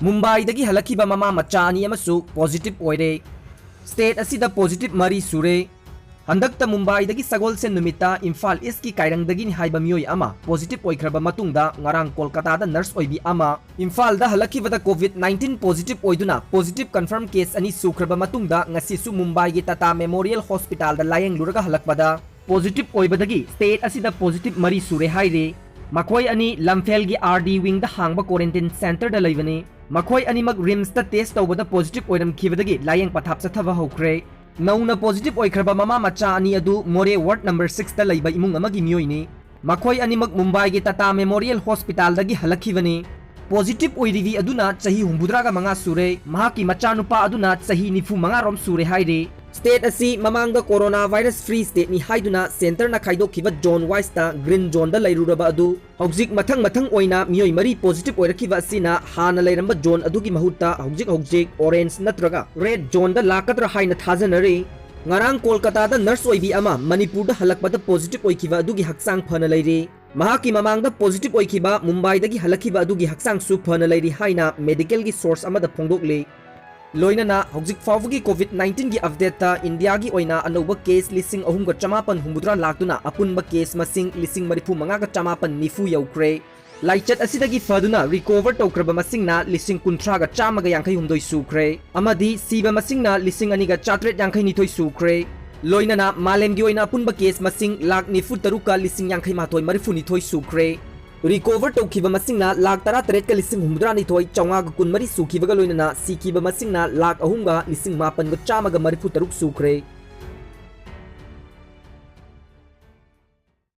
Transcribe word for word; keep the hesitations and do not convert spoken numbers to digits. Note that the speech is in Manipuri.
ꯃꯨꯝꯕꯥꯏꯗꯒꯤ ꯍꯜꯂꯛꯈꯤꯕ ꯃꯃꯥ ꯃꯆꯥ ꯑꯅꯤ ꯑꯃꯁꯨ positive ꯑꯣꯏꯔꯦ꯫ State ꯑꯁꯤꯗ positive ꯃꯔꯤ ꯁꯨꯔꯦ꯫ ꯍꯟꯗꯛꯇ ꯃꯨꯝꯕꯥꯏꯗꯒꯤ ꯁꯒꯣꯜꯁꯦꯟ ꯅꯨꯃꯤꯠꯇ ꯏꯝꯐꯥꯜ East ꯀꯤ ꯀꯥꯏꯔꯪꯗꯒꯤꯅꯤ ꯍꯥꯏꯕ ꯃꯤꯑꯣꯏ ꯑꯃ positive ꯑꯣꯏꯈ꯭ꯔꯕ ꯃꯇꯨꯡꯗ ꯉꯔꯥꯡ ꯀꯣꯜꯀꯇꯥꯗ nurse ꯑꯣꯏꯕꯤ ꯑꯃ ꯏꯝꯐꯥꯜꯗ ꯍꯜꯂꯛꯈꯤꯕꯗ COVID nineteen positive ꯑꯣꯏꯗꯨꯅ positive confirm case ꯑꯅꯤ ꯁꯨꯈ꯭ꯔꯕ ꯃꯇꯨꯡꯗ ꯉꯁꯤꯁꯨ ꯃꯨꯝꯕꯥꯏꯒꯤ ꯇꯥꯇꯥ ꯃꯦꯃꯣꯔꯤꯌꯦꯜ ꯍꯣꯁꯄꯤꯇꯥꯜꯗ ꯂꯥꯌꯦꯡꯂꯨꯔꯒ ꯍꯜꯂꯛꯄꯗ positive ꯑꯣꯏꯕꯗꯒꯤ state ꯑꯁꯤꯗ positive ꯃꯔꯤ ꯁꯨꯔꯦ ꯍꯥꯏꯔꯤ꯫ ꯃꯈꯣꯏ ꯑꯅꯤ ꯂꯝꯐꯦꯜꯒꯤ R D wing ꯗ ꯍꯥꯡꯕ quarantine centre ꯗ ꯂꯩꯕꯅꯤ꯫ ꯃꯈꯣꯏ ꯑꯅꯤꯃꯛ RIMS ꯇ test ꯇꯧꯕꯗ positive ꯑꯣꯏꯔꯝꯈꯤꯕꯗꯒꯤ ꯂꯥꯌꯦꯡ ꯄꯊꯥꯞ ꯆꯠꯊꯕ ꯍꯧꯈ꯭ꯔꯦ꯫ ꯅꯧꯅ positive ꯑꯣꯏꯈ꯭ꯔꯕ ꯃꯃꯥ ꯃꯆꯥ ꯑꯅꯤ ꯑꯗꯨ ꯃꯣꯔꯦ ward number six ꯇ ꯂꯩꯕ ꯏꯃꯨꯡ ꯑꯃꯒꯤ ꯃꯤꯑꯣꯏꯅꯤ꯫ ꯃꯈꯣꯏ ꯑꯅꯤꯃꯛ ꯃꯨꯝꯕꯥꯏꯒꯤ ꯇꯥꯇꯥ ꯃꯦꯃꯣꯔꯤꯌꯦꯜ ꯍꯣꯁꯄꯤꯇꯥꯜꯗꯒꯤ ꯍꯜꯂꯛꯈꯤꯕꯅꯤ꯫ Positive ꯑꯣꯏꯔꯤꯕꯤ ꯑꯗꯨꯅ ꯆꯍꯤ ꯍꯨꯝꯐꯨꯇꯔꯥꯒ ꯃꯉꯥ ꯁꯨꯔꯦ, ꯃꯍꯥꯛꯀꯤ ꯃꯆꯥꯅꯨꯄꯥ ꯑꯗꯨꯅ ꯆꯍꯤ ꯅꯤꯐꯨ ꯃꯉꯥ ꯔꯣꯝ ꯁꯨꯔꯦ ꯍꯥꯏꯔꯤ꯫ State ꯑꯁꯤ ꯃꯃꯥꯡꯗ corona virus free state ꯅꯤ ꯍꯥꯏꯗꯨꯅ centre ꯅ ꯈꯥꯏꯗꯣꯛꯈꯤꯕ zone wise ꯇ green zone ꯗ ꯂꯩꯔꯨꯔꯕ ꯑꯗꯨ ꯍꯧꯖꯤꯛ ꯃꯊꯪ ꯃꯊꯪ ꯑꯣꯏꯅ ꯃꯤꯑꯣꯏ ꯃꯔꯤ positive ꯑꯣꯏꯔꯛꯈꯤꯕ ꯑꯁꯤꯅ ꯍꯥꯟꯅ ꯂꯩꯔꯝꯕ zone ꯑꯗꯨꯒꯤ ꯃꯍꯨꯠꯇ ꯍꯧꯖꯤꯛ ꯍꯧꯖꯤꯛ orange ꯅꯠꯇ꯭ꯔꯒ red zone ꯗ ꯂꯥꯛꯀꯗ꯭ꯔꯥ ꯍꯥꯏꯅ ꯊꯥꯖꯅꯔꯤ꯫ ꯉꯔꯥꯡ ꯀꯣꯜꯀꯇꯥꯗ nurse ꯑꯣꯏꯕꯤ ꯑꯃ ꯃꯅꯤꯄꯨꯔꯗ ꯍꯜꯂꯛꯄꯗ positive ꯑꯣꯏꯈꯤꯕ ꯑꯗꯨꯒꯤ ꯍꯛꯆꯥꯡ ꯐꯅ ꯂꯩꯔꯤ꯫ ꯃꯍꯥꯛꯀꯤ ꯃꯃꯥꯡꯗ positive ꯑꯣꯏꯈꯤꯕ ꯃꯨꯝꯕꯥꯏꯗꯒꯤ ꯍꯜꯂꯛꯈꯤꯕ ꯑꯗꯨꯒꯤ ꯍꯛꯆꯥꯡꯁꯨ ꯐꯅ ꯂꯩꯔꯤ ꯍꯥꯏꯅ medical ꯒꯤ source ꯑꯃꯗ ꯐꯣꯡꯗꯣꯛꯂꯤ꯫ ꯂꯣꯏꯅꯅ ꯍꯧꯖꯤꯛ ꯐꯥꯎꯕꯒꯤ COVID nineteen ꯒꯤ update ꯇ ꯏꯟꯗꯤꯌꯥꯒꯤ ꯑꯣꯏꯅ ꯑꯅꯧꯕ case ꯂꯤꯁꯤꯡ ꯑꯍꯨꯝꯒ ꯆꯃꯥꯄꯟ ꯍꯨꯝꯐꯨꯇꯔꯥ ꯂꯥꯛꯇꯨꯅ ꯑꯄꯨꯟꯕ case ꯃꯁꯤꯡ ꯂꯤꯁꯤꯡ ꯃꯔꯤꯐꯨ ꯃꯉꯥꯒ ꯆꯃꯥꯄꯟ ꯅꯤꯐꯨ ꯌꯧꯈ꯭ꯔꯦ꯫ ꯂꯥꯏꯆꯠ ꯑꯁꯤꯗꯒꯤ ꯐꯗꯨꯅ recover ꯇꯧꯈ꯭ꯔꯕ ꯃꯁꯤꯡꯅ ꯂꯤꯁꯤꯡ ꯀꯨꯟꯊ꯭ꯔꯥꯒ ꯆꯥꯝꯃꯒ ꯌꯥꯡꯈꯩ ꯍꯨꯝꯗꯣꯏ ꯁꯨꯈ꯭ꯔꯦ ꯑꯃꯗꯤ ꯁꯤꯕ ꯃꯁꯤꯡꯅ ꯂꯤꯁꯤꯡ ꯑꯅꯤꯒ ꯆꯥꯇ꯭ꯔꯦꯠ ꯌꯥꯡꯈꯩ ꯅꯤꯊꯣꯏ ꯁꯨꯈ꯭ꯔꯦ꯫ ꯂꯣꯏꯅꯅ ꯃꯥꯂꯦꯝꯒꯤ ꯑꯣꯏꯅ ꯑꯄꯨꯟꯕ case ꯃꯁꯤꯡ ꯂꯥꯛ ꯅꯤꯐꯨ ꯇꯔꯨꯛꯀ ꯂꯤꯁꯤꯡ ꯌꯥꯡꯈꯩ ꯃꯥꯊꯣꯏ ꯃꯔꯤꯐꯨ ꯅꯤꯊꯣꯏ ꯁꯨꯈ꯭ꯔꯦ꯫ Recover ꯇꯧꯈꯤꯕ ꯃꯁꯤꯡꯅ ꯂꯥꯛ ꯇꯔꯥ ꯇꯔꯦꯠꯀ ꯂꯤꯁꯤꯡ ꯍꯨꯝꯐꯨꯇꯔꯥ ꯅꯤꯊꯣꯏ ꯆꯥꯝꯃꯉꯥꯒ ꯀꯨꯟ ꯃꯔꯤ ꯁꯨꯈꯤꯕꯒ ꯂꯣꯏꯅꯅ ꯁꯤꯈꯤꯕ ꯃꯁꯤꯡꯅ ꯂꯥꯛ ꯑꯍꯨꯝꯒ ꯂꯤꯁꯤꯡ ꯃꯥꯄꯟꯒ ꯆꯥꯝꯃꯒ ꯃꯔꯤꯐꯨ ꯇꯔꯨꯛ ꯁꯨꯈ꯭ꯔꯦ꯫